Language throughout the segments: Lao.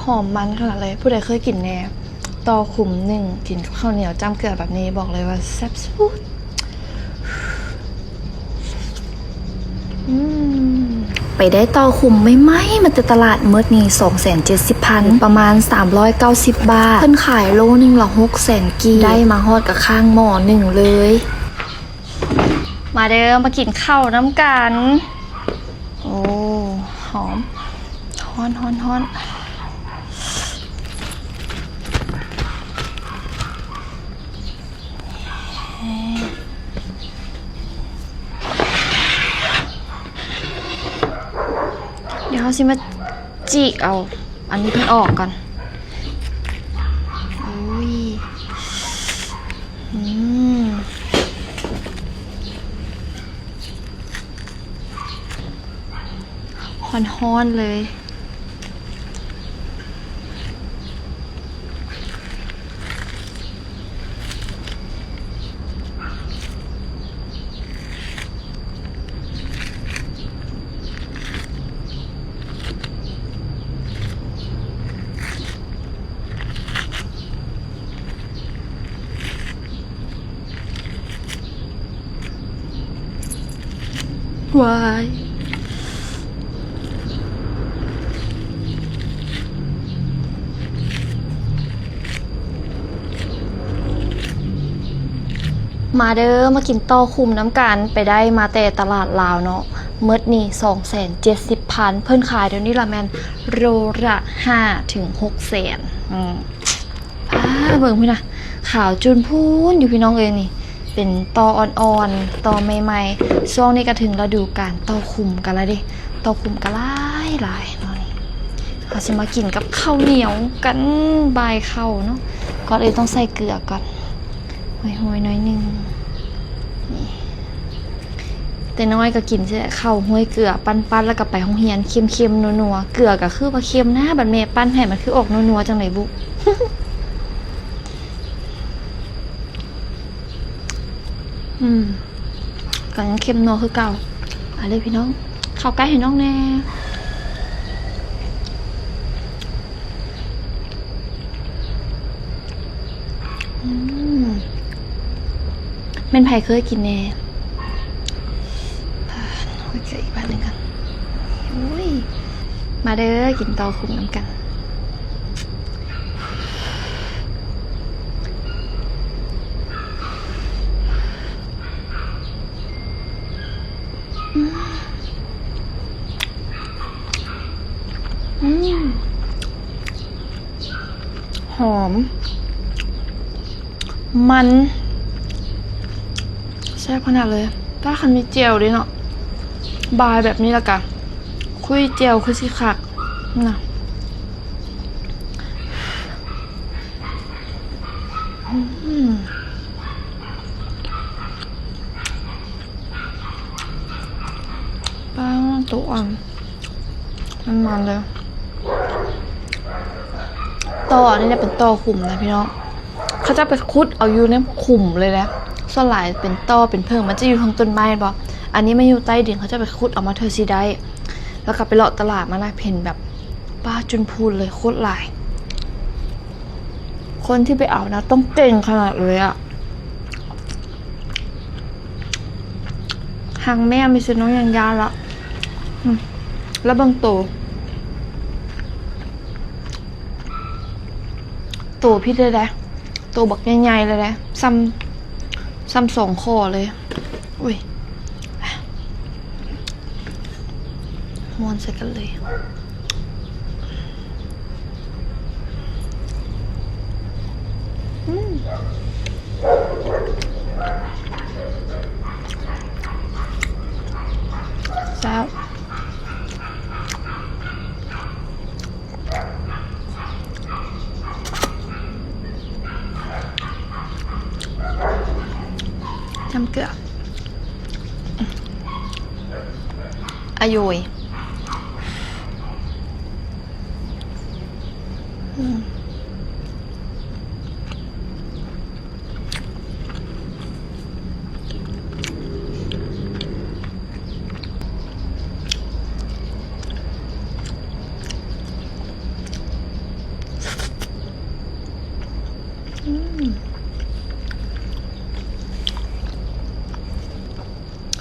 ຫອມມັນຂະໜາດເລີຍ. ຜູ້ໃດເຄີຍກິນແດ່? ຕໍ່ຂຸມໜຶ່ງ ກິນກັບເຂົ້າໜຽວຈ້ຳເກືອແບບນີ້ ບອກເລີຍວ່າແຊບສຸດ. ອືມ ໄປໄດ້ຕໍ່ຂຸມໃໝ່ໆ ມາແຕ່ຕະຫຼາດ ໝົດນີ້ສອງແສນເຈັດສິບພັນ ປະມານສາມຮ້ອຍເກົ້າສິບບາດ. ເພິ່ນຂາຍໂລໜຶ່ງລະຫົກແສນກີບ. ໄດ້ມາຮອດກະຄ້າງໝໍ້ໜຶ້ງເລີຍ. ມາເດີ ມາກິນເຂົ້ານຳກັນ. ໂອ້ ຫອມ ຮ້ອນ ຮ້ອນ ຮ້ອນ. ດຽວເຮົາຊິມາ ຈີກເອົາອັນນີ້ເພິ່ນອອກກ່ອນ. ໂອ້ຍ ອືມ ຮ້ອນໆເລີຍ. ວ້າຍ ມາເດີ ມາກິນຕໍ່ຂຸມນຳກັນ. ໄປໄດ້ມາແຕ່ຕະຫຼາດລາວເນາະ ໝົດນີ້ສອງແສນເຈັດສິບພັນ. ເພິ່ນຂາຍດຽວນີ້ລະແມ່ນໂລລະຫ້າເຖິງຫົກແສນ. ອືມ ອ້າ ເບິ່ງພຸ້ນນະ ຂາວຈູນພູນຢູ່ພີ່ນ້ອງເອີຍ. ນີ້ເປັນຕໍ່ອ່ອນໆ ຕໍ່ໃໝ່ໆ. ຊ່ວງນີ້ກະເຖິງລະດູການຕໍ່ຂຸມກັນລະເດ ຕໍ່ຂຸມກະຫຼາຍໆເນາະ. ນີ້ເຮົາຊິມາກິນກັບເຂົ້າໜຽວກັນ ບ່າຍເຂົ້າເນາະ. ກ່ອນອື່ນຕ້ອງໃສ່ເກືອກ່ອນ ໂຮຍໆໜ້ອຍໜຶ່ງ. ນີ້ ແຕ່ນ້ອຍກໍກິນຊີ້ແຫຼະ ເຂົ້າຫ້ວຍເກືອ ປັ້ນໆ ແລ້ວກໍໄປໂຮງຮຽນ ເຄັມໆ ນົວໆ. ເກືອກໍຄືວ່າເຄັມນະ ບັດແມ່ປັ້ນໃຫ້ມັນຄືອອກນົວໆ ຈັ່ງໃດບຸ. ອືມ ກໍຍັງເຄັມນົວຄືເກົ່າ. ມາເລີຍພີ່ນ້ອງ ເຂົ້າໃກ້ໃຫ້ນ້ອງແດ່. ອືມ ແມ່ນໃຜເຄີຍກິນແດ່? ໂອ້ຍ ເກີດອີກບາດໜຶ່ງກ່ອນ. ໂອ້ຍ ມາເດີ ກິນຕໍ່ຂຸມນຳກັນ. ອືມ ອືມ ຫອມ ມັນ ແຊບຂະໜາດເລີຍ. ຖ້າຄັນມີແຈ່ວເດ້ເນາະ ບ່າຍແບບນີ້ ແລ້ວກະຄຸຍແຈ່ວຄືຊິຄັກນະ. ອືມ ປາ ໂຕອ່ອນ ມັນໆເລີຍ. ຕໍ່ອັນນີ້ນະ ເປັນຕໍ່ຂຸມນະພີ່ນ້ອງ. ເຂົາເຈົ້າໄປຂຸດເອົາຢູ່ໃນຂຸມເລີຍນະ. ສ່ວນຫຼາຍເປັນຕໍ່ເປັນເຜິ້ງ ມັນຈະຢູ່ເທິງຕົ້ນໄມ້ແມ່ນບໍ່? ອັນນີ້ມາຢູ່ໃຕ້ດິນ ເຂົາເຈົ້າໄປຂຸດເອົາມາເທື່ອຊິໄດ້. ແລ້ວກໍໄປເລາະຕະຫຼາດມານະ ເຫັນແບບ ປາ ຈູນພູນເລີຍ ໂຄດຫຼາຍ. ຄົນທີ່ໄປເອົານະ ຕ້ອງເກັ່ງຂະໜາດເລີຍອະ. ຫາກແມ່ມີຊື່ນ້ອງຍັງຢ້ານລະ. ອືມ ແລ້ວເບິ່ງໂຕ ໂຕຜິດເລີຍເດ້ ໂຕບັກໃຫຍ່ໆເລີຍເດ້ ສ່ຳ ສ່ຳສອງຂໍ້ເລີຍ. ອຸ້ຍ ມ້ວນໃສ່ກັນເລີຍ. ອືມ ແຊບ. ຈ້ຳເກືອ ອະໂຍຍ. ອືມ. ອ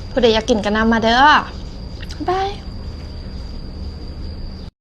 ຜູ້ໃດຢາກກິນກໍນຳມາເດີ້. ບາຍ.